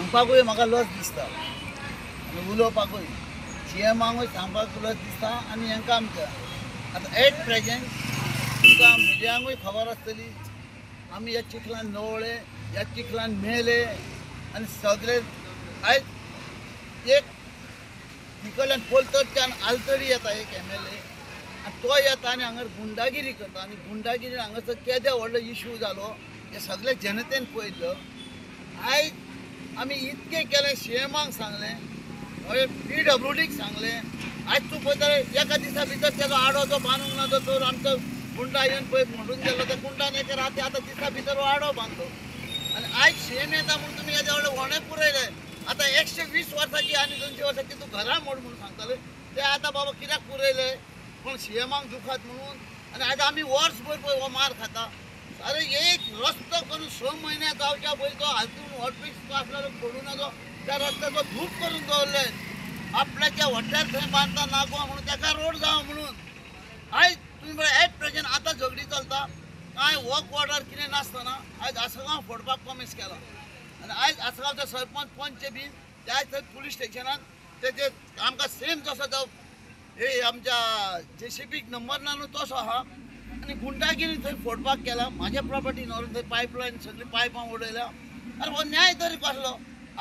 सांगपाकूय म्हाका लज दिसता आनी उलोवपाकूय सीएमांकूय सांगपाक लज दिसता आनी हेंकां आमच्या आतां एट प्रेजेंट तुमकां मिडियांकूय खबर आसतली आमी ह्या चिखलान नवळे ह्या चिखलान मेले आनी सगळे आयज एक तिकडल्यान पलतडच्यान आलतडी येता एक MLA आनी तो येता आनी हांगार गुंडागिरी करता आनी गुंडागिरी हांगासर केदे व्हडलो इशू जालो हे सगळे जनतेन पळयल्लो. आयज आमी इतकें केलें सीएमाक सांगलें PWDक सांगलें. आयज तूं पळयता एका दिसा भितर तेजो आडो जो बांदूंक ना जो आमचो गुंडा येवन पळय म्हणून गेलो त्या गुंडान एका राती आतां दिसा भितर आडो बांदलो आनी आयज सीएम येता म्हणून तुमी हेजे व्हडले व्हडे पुरयले. आतां 120 वर्साची आनी 200 वर्साची तूं घरां मोड म्हणून सांगताले ते आतां बाबा कित्याक पुरयले पूण सीएमाक दुखात म्हणून. आनी आयज आमी वर्सभर पळय हो मार खाता. अरे एक रस्तो करून 6 म्हयने जावच्या पयलीं तो हातून हॉटमिक्स आसलेलो फोडून जो त्या रस्त्याचो धूप करून दवरले आपल्याच्या हॉटेल थंय बांदता नागवा म्हणून ताका रोड जावं म्हणून. आयज तुमी पळय एट प्रेजेंट आतां झगडी चलता कांय वर्क ऑर्डर कितें नासतना आयज आसगांव फोडपाक कॉमेस केला आनी आयज आसगांवचे सरपंच पंच बीन ते आयज थंय पुलीस स्टेशनान तेजे आमकां सेम जसो तो हे आमच्या JCBक नंबर ना न्हू तसो आहा आनी गुंडागिरी थंय फोडपाक केला. म्हाज्या प्रॉपर्टीन व्हरून थंय पायपलायन सगळी पायपां उडयल्या. अरे हो न्याय तरी कसलो?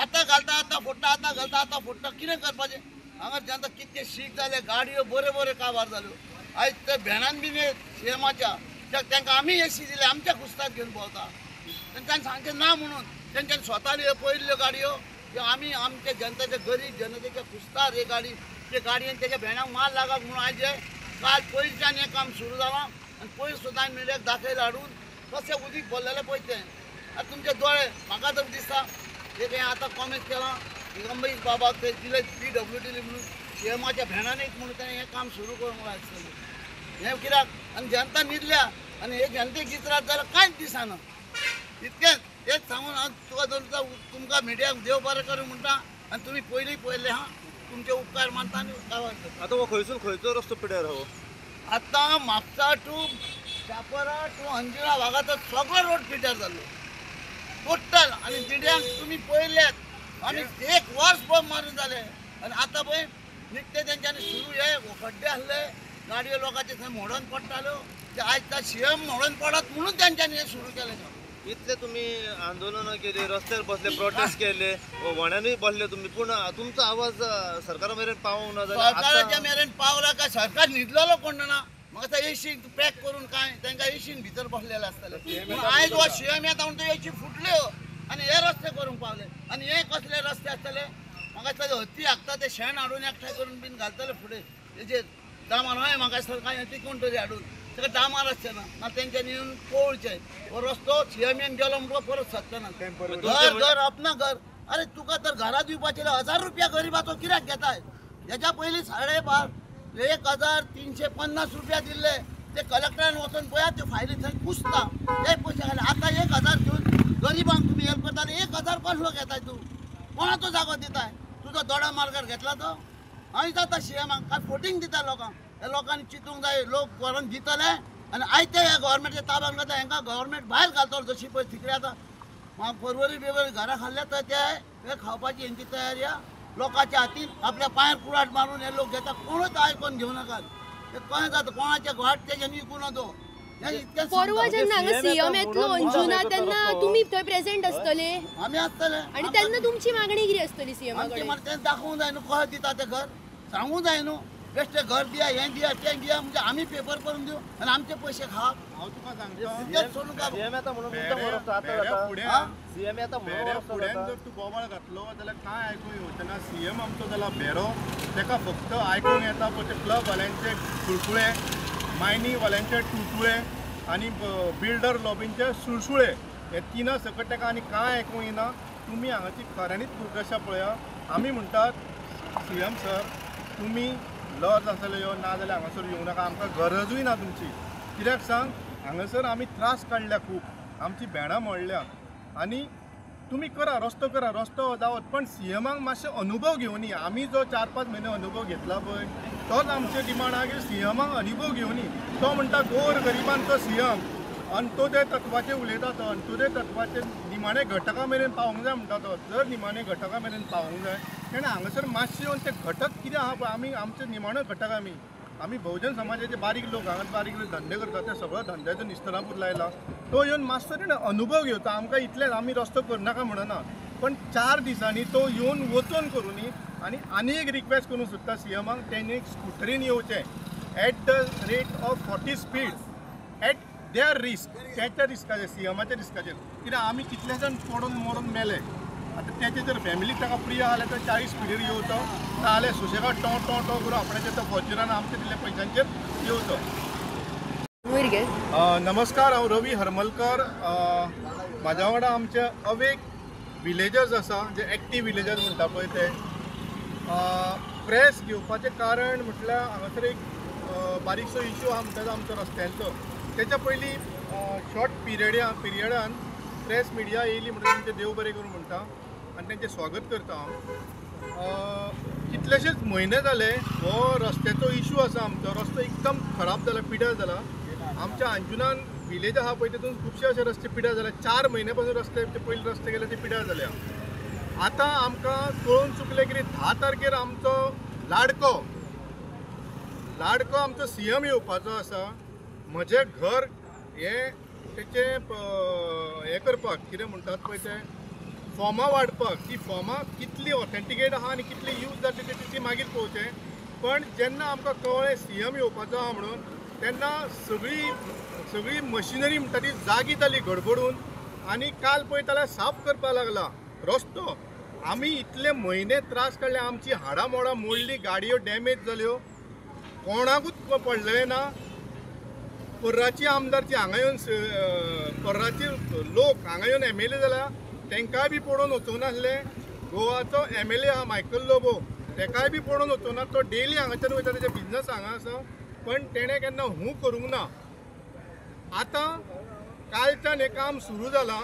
आतां घालता आतां फोडटा आतां घालता आतां फोडटा कितें करपाचें? हांगा जनता कितके शीक जाले गाडयो बऱ्यो बऱ्यो काबार जाल्यो. आयज ते भेणान बीन सीएमाच्या तांकां आमी एसी दिले आमच्या खुस्ताक घेवन भोंवता तेंच्यांनी सांगचें ना म्हणून तेंच्यांनी स्वता पळयल्ल्यो गाडयो त्यो आमी आमच्या जनतेच्या गरीब जनतेच्या खुस्तार हे गाडी ते गाडयेन तेच्या भेणाक माल लागप म्हणून आयज काल पयरच्यान हें काम सुरू जालां आनी पयर सुद्दां मिडियाक दाखयला हाडून कशें उदीक भरलेलें पळय तें. आतां तुमचे दोळे म्हाका तर दिसता एक हें आतां कॉमेंट केलां दिगंबरीश बाबाक ते दिले PWD म्हणून सीएमाच्या भेणांनीच म्हणून तेणें हें काम सुरू करूंक जाय आसतलें. हें कित्याक आनी जनता न्हिदल्या आनी हे जनतेक गित्रात जाल्यार कांयच दिसना. इतकेंच हेच सांगून हांव तुका दवरता तुमकां मिडियाक देव बरें करूं म्हणटा आनी तुमी पयलीं पळयल्लें आहा तुमचे उपकार मानता आनी काबार करता. आतां हो खंयसून खंयचो रस्तो पिड्यार हो? आतां म्हापसा टू चापोरा टू अंजुना वागाचो सगळो रोड पिड्यार जाल्लो टोटल. आनी मिडियांक तुमी पळयल्यात आनी एक वर्स बॉम्ब मारून जालें आनी आतां पळय निकते तेंच्यांनी सुरू हे खड्डे आसले गाडयो लोकांचे थंय मोडून पडटाल्यो ते आयज त्या सीएम मोडून पडत म्हणून तेंच्यांनी हें सुरू केलें. इतले तुमी आंदोलनां केली रस्त्यार बसले प्रोटेस्ट केले व्हड्यानूय बसले तुमी पूण तुमचो आवाज सरकारा मेरेन पावोंक ना जाल्यार सरकाराच्या मेरेन पावला काय सरकार न्हिदलेलो कोण ना म्हाका एसी पॅक करून काय तांकां एसीन भितर बसलेले आसतले. पूण आयज हो सीएम येता म्हणून त्यो एसी फुटल्यो आनी हे रस्ते करूंक पावले. आनी हे कसले रस्ते आसतले म्हाका दिसता हत्ती हाकता ते शेण हाडून एकठांय करून बीन घालतले फुडें तेजेर डामार हय म्हाका दिसता कांय हत्ती कोण तरी हाडून ताका डामार आसचें ना ना तेंच्यांनी येवन पळोवचें हो रस्तो सीएम येवन गेलो म्हणटकच परत सत्ता ना. घर घर अपना घर. अरे तुका तर घरा दिवपाचें 1000 रुपया गरिबाचो कित्याक घेताय? हेच्या पयलीं 1350 रुपया दिल्ले ते कलेक्टरान वचून पळयात त्यो फायली थंय कुसता ते पयशे घाले. आतां 1000 घेवन गरिबांक तुमी हेल्प करता 1000 कसलो घेताय तूं? कोणाचो जागो दिताय? तुजो दोडा मार्गार घेतला तो हय जाता सीएमाक काय फोटींग दिता लोकांक. ह्या लोकांनी चिंतूंक जाय लोक व्हरून दितले आनी आयते ह्या गव्हर्मेंटच्या ताब्यान घातला हेंकां गव्हर्मेंट भायर घालतलो जशी पळय थिकरी आतां परवरी बिवरी घरां खाल्ल्या तर ते खावपाची हेंची तयारी आहा. लोकांच्या हातीन आपल्या पांयार कुराड मारून हे लोक घेता कोणूच आयकोन घेवं नाकात. ते कशें जाता कोणाच्या घाट तेज्यानी विकूं नजो. परवा जेन्ना हांगा सीएम येतलो अंजुना तेन्ना तुमी थंय प्रेझेंट आसतले? आमी आसतले. आनी तेन्ना तुमची मागणी कितें आसतली सीएमा कडेन? तें दाखोवंक जाय न्हू कशें दिता तें घर सांगूंक जाय न्हू बेश्टें घर दिया हें दिया तें दिया म्हणजे आमी पेपर करून दिवं आनी आमचे पयशे खावप. हांव तुका सांगता फुड्यान जर तूं बोवाळ घातलो जाल्यार कांय आयकूंक येवचें ना. सीएम आमचो जाला भेरो ताका फक्त आयकूंक येता पळय ते क्लबवाल्यांचे खुळखुळे मायनीवाल्यांचे टुटुळे आनी बिल्डर लॉबींचे सुळसुळे हे तिनां सकट ताका आनी कांय आयकूंक येना. तुमी हांगाची खऱ्यांनीच दुर्दशा पळया. आमी म्हणटात सीएम सर तुमी लज आसले यो ना जाल्यार हांगासर येवं नाका. आमकां गरजूय ना तुमची. कित्याक सांग हांगासर आमी त्रास काडल्या खूब आमची भेणां मोडल्या आनी तुमी करा रस्तो करा रस्तो जावत पण सीएमाक मातशे अनुभव घेवनी. आमी जो 4-5 म्हयने अनुभव घेतला पळय तोच आमचे डिमांड आहा की सीएमाक अनुभव घेवनी. तो म्हणटा गोर गरिबांचो सीएम अंत्योदय तत्वाचेर उलयता तो अंत्योदय तत्वाचेर निमाणे घटका मेरेन पावोंक जाय म्हणटा तो. जर निमाणे घटका मेरेन पावोंक जाय तेणें हांगासर मातशें येवन ते घटक कितें आहा पळय, आमी आमचे निमाणो घटक आमी बहुजन समाजाचे बारीक लोक हांगा बारीक लोक धंदे करतात, ते सगळो धंद्याचो निस्तरापूर लायला. तो येवन मातसो तेणें अनुभव घेवचो. आमकां इतलेंच, आमी रस्तो करनाका म्हणना, पण 4 दिसांनी तो येवन वचोन करुनी. आनी आनी एक रिक्वेस्ट करूंक सोदता सीएमाक, तेणी एक स्कुटरीन येवचें at the rate of 40 speed at their risk, तेच्या रिस्काचेर, सीएमाच्या रिस्काचेर. कित्याक आमी कितले जाण पडून मरून मेले. आतां तेचे जर फॅमिलीक ताका प्रिय आसलें तर 40 स्पिडीर येवचो, नाजाल्यार सुशेगाद टो टो टो करून आपणाचे तो फॉर्च्युनरान आमचे दिल्ल्या पयशांचेर येवचो. नमस्कार, हांव रवी हरमलकर. म्हाज्या वांगडा आमचे अवेक विलेजर्स आसा, जे एक्टीव विलेजर्स म्हणटा पळय ते. प्रेस घेवपाचें कारण म्हटल्यार हांगासर एक बारीकसो इशू आहा म्हणटा तो आमचो रस्त्यांचो. तेच्या पयलीं शॉर्ट पिरियडान प्रेस मिडिया येयली म्हणटा तेंचें देव बरें करूं म्हणटा आनी तेंचें स्वागत करता हांव. कितलेशेच म्हयने जाले हो रस्त्याचो इशू आसा आमचो. रस्तो एकदम खराब जाला, पिड्यार जाला. आमच्या अंजुनान विलेज आहा पळय तेतून खुबशे अशे रस्ते पिड्यार जाले. 4 म्हयने पासून रस्ते पयले रस्ते गेले ते पिड्यार जाल्या. आतां आमकां कळून चुकलें की 10 तारखेर आमचो लाडको आमचो सीएम येवपाचो आसा. म्हजें घर हें तेचें हें करपाक कितें म्हणटात पळय तें फॉर्मां वाडपाक, ती फॉर्मां कितली ऑथेंटिकेट आहा आनी कितली यूज जातली ती मागीर पळोवचें. पण जेन्ना आमकां कळ्ळें सीएम येवपाचो आहा म्हणून, तेन्ना सगळी मशिनरी म्हणटा ती जागी जाली गडबडून. आनी काल पळयता जाल्यार साफ करपाक लागला रस्तो. आमी इतले म्हयने त्रास काडले, आमची हाडां मोडां मोडली, गाडयो डॅमेज जाल्यो, कोणाकूच पडलें ना. पर्राची आमदारची हांगा येवन, पर्राचे लोक हांगा येवन एमएलए जाल्या तेंकांय बी पळोवन वचूंक नासले. गोवाचो एमएलए आहा मायकल लोबो, तेकाय बी पळोवन वचूंक ना. तो डेली हांगाच्यान वयता, तेजे बिजनस हांगा आसा, पण तेणें केन्ना हूं करूंक ना. आतां कालच्यान हें काम सुरू जालां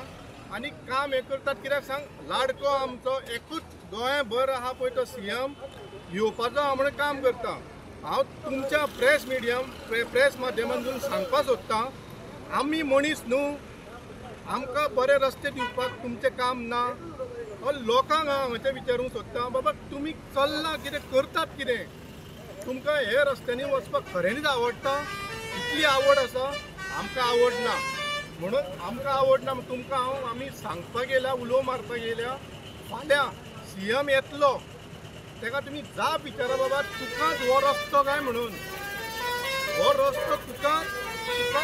आनी काम हें करतात कित्याक सांग, लाडको आमचो एकूच गोंयभर आहा पळय तो सीएम येवपाचो आहा म्हणून काम करता. हांव तुमच्या प्रेस मिडियम प्रेस माध्यमांतून सांगपाक सोदतां, आमी मनीस न्हू, आमकां बरे रस्ते दिवपाक तुमचें काम ना. लोकांक हांव हांगाचें विचारूंक सोदतां, बाबा तुमी चल्लां कितें करतात कितें, तुमकां हे रस्त्यांनी वचपाक खऱ्यांनीच आवडटा? इतली आवड आसा? आमकां आवड ना म्हणून, आमकां आवड ना तुमकां हांव आमी सांगपाक येयल्या, उलोव मारपाक येयल्या. फाल्यां सीएम येतलो तेका तुमी जाप विचारा, बाबा तुकाच हो रस्तो काय म्हणून, हो रस्तो तुका तुका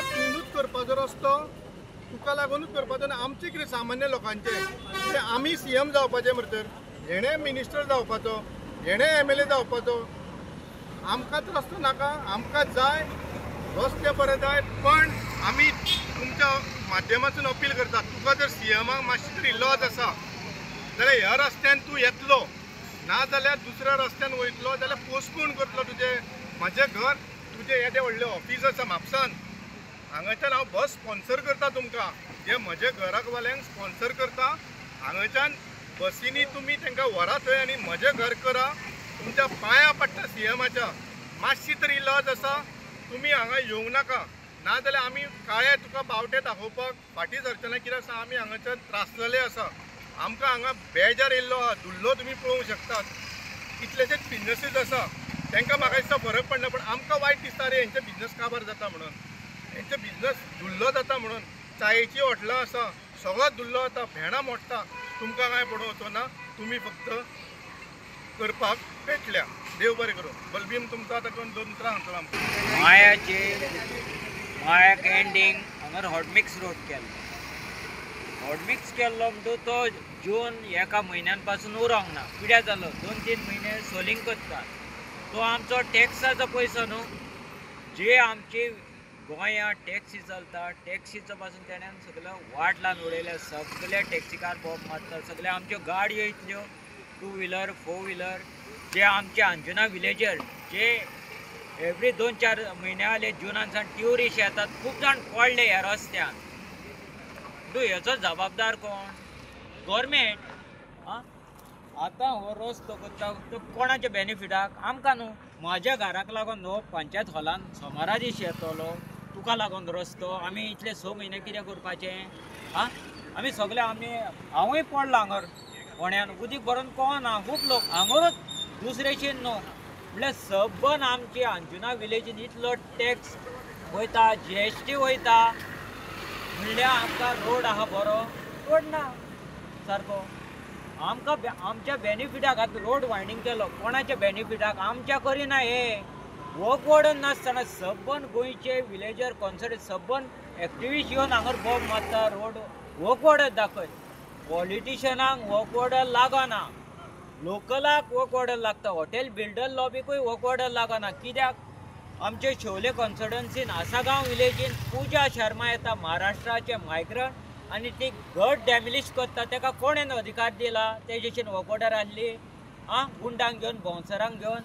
करपाचो रस्तो, तुका लागूनच करपाचो. आनी आमचें कितें सामान्य लोकांचें, ते आमी सीएम जावपाचें मरे, तर हेणें मिनिस्टर जावपाचो, हेणें एमएलए जावपाचो. आमकांच रस्तो नाका, आमकां जाय रस्ते बरे जाय. पण आमी तुमच्या माध्यमातून अपील करता, तुका जर सीएमाक मातशी तरी लज आसा जाल्यार ह्या रस्त्यान तूं येतलो, ना जाल्यार दुसऱ्या रस्त्यान वयतलो जाल्यार पोस्टपोन करतलो तुजें. म्हाजें घर तुजें येदें व्हडलें ऑफीस आसा म्हापसान, हांगाच्यान हांव बस स्पॉन्सर करता तुमकां, जे म्हजे घराक वाल्यांक स्पॉन्सर करता. हांगाच्यान बसींनी तुमी तांकां व्हरा थंय आनी म्हजें घर करा. तुमच्या पांयां पडटा सीएमाच्या, मातशी तरी लज आसा, तुमी हांगा येवंक नाका. ना जाल्यार आमी काळे तुका बावटे दाखोवपाक फाटीं सरचे ना. कित्याक सांग, आमी हांगाच्यान त्रासलेले आसा, आमकां हांगा बेजार येयल्लो आहा. धुल्लो तुमी पळोवंक शकतात, कितलेशेच बिजनसीस आसा तांकां म्हाका दिसता फरक पडना, पण आमकां वायट दिसता रे हेंचे बिजनस काबार जाता म्हणून, हेंचे बिजनस धुल्लो जाता म्हणून. चायेची हॉटलां आसा, सगळो धुल्लो जाता, भेणां मोडटा, तुमकां कांय पडोवंक वचना, तुमी फक्त करपाक पेटल्या. देव बरें करूं. बलबीम तुमकां आतां कोण 2 उतरां सांगतलो आमकां. मायाचे मायाक एंडींग हांगार हॉटमिक्स रोड केल्लो. हॉटमिक्स केल्लो म्हणटू तो जून एका म्हयन्यान पासून उरोंक ना, पिड्यार जालो. 2-3 म्हयने सोलिंग करता. तो आमचो टॅक्साचो पयसो न्हू, जे आमची गोंयांत टॅक्सी चलता, टॅक्सीचो पासून तेण्यान सगळो वाट लावन उडयल्या. सगळे टॅक्सीकार बॉम्ब मारता, सगळे आमच्यो गाडयो इतल्यो 2 व्हिलर 4 व्हिलर, जे आमचे अंजुना विलेजर जे एवरी 2-4 म्हयने आले जुनान सावन ट्युरिस्ट येतात, खूब जाण पडले ह्या रस्त्यान. तूं हेचो जबाबदार कोण? गोवोरमेंट. आं, आतां हो रस्तो करता तो कोणाच्या बेनिफिटाक? आमकां न्हू. म्हाज्या घराक लागून हो पंचायत हॉलान सोमारा दीस येतलो, तुका लागून रस्तो आमी इतले 6 म्हयने कितें करपाचें आं आमी सगळे आमी हांवूय पडला हांगर होण्यान उदीक भरून कोण ना खूब लोक हांगरूच दुसरेशीन न्हू म्हणल्यार सबन आमची अंजुना विलेजीन इतलो टॅक्स वयता GST वयता म्हणल्यार आमकां रोड आहा बरो रोड ना सारको आमकां आमच्या बेनिफिटा खातीर रोड वायंडींग केलो कोणाच्या बेनिफिटाक आमच्या करिना हे वर्क ऑर्डर नासतना सबन गोंयचे विलेजर कॉन्सर्ट सबन एक्टिविस्ट येवन हांगर बॉम्ब मारता रोड वर्क ऑर्डर दाखय पॉलिटिशनांक वर्क ऑर्डर लागना लोकलाक वर्क ऑर्डर लागता हॉटेल बिल्डर लॉबीकूय वर्क ऑर्डर लागना कित्याक आमचे शोले कॉन्सल्टन्सीन आसागांव विलेजीन पूजा शर्मा येता महाराष्ट्राचे मायग्रंट आनी ती घट डॅमिलिश करता ताका कोणेन अधिकार दिला ते जशेन वर्क ऑर्डर आहली आं गुंडांक घेवन बाउन्सरांक घेवन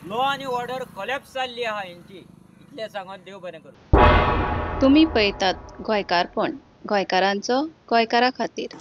लॉ आनी ऑर्डर कोलॅप्स जाल्ली आहा हेंची इतलें सांगून देव बरें करूं. तुमी पळयतात गोंयकारपण, गोंयकारांचो गोंयकारा खातीर.